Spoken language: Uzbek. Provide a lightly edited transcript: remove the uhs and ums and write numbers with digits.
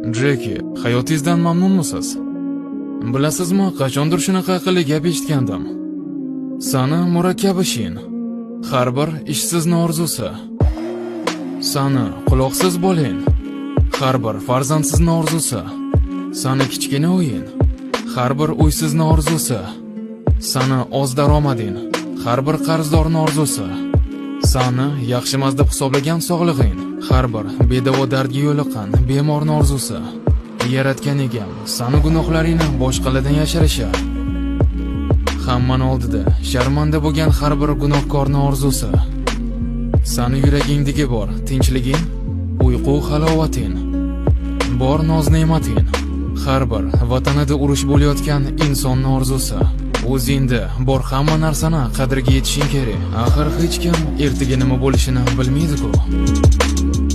Jeki, hayotingizdan mamnunmisiz? Bilasizmi, qachondir shunaqa aqlli gap eshitgandim. Sani murakkab ishing. Har bir ishsizni orzusi. Sani quloqsiz bo'ling. Har bir farzandsizni orzusi. Sani kichkina uying. Har bir uysizni orzusi. Sani oz daromading. Har bir qarzdorni orzusi. Sani yaxshimas deb hisoblagan sog'lig'ing. Har bir bedavo dardga yo'liqqan bemorni orzusi. Yaratgan Egam sani gunohlaringni boshqalardan yashirishi. Hammani oldida sharmanda bo'lgan har bir gunohkorni orzusi. Sani yuragingdagi bor tinchliging, uyqu halovating, bor noz-ne'mating. Har bir vatanida urush bo'layotgan insonni orzusi. O'zingda bor hamma narsani qadriga yetishing kerak. Axir hech kim ertaga nima bo'lishini bilmaydi-ku.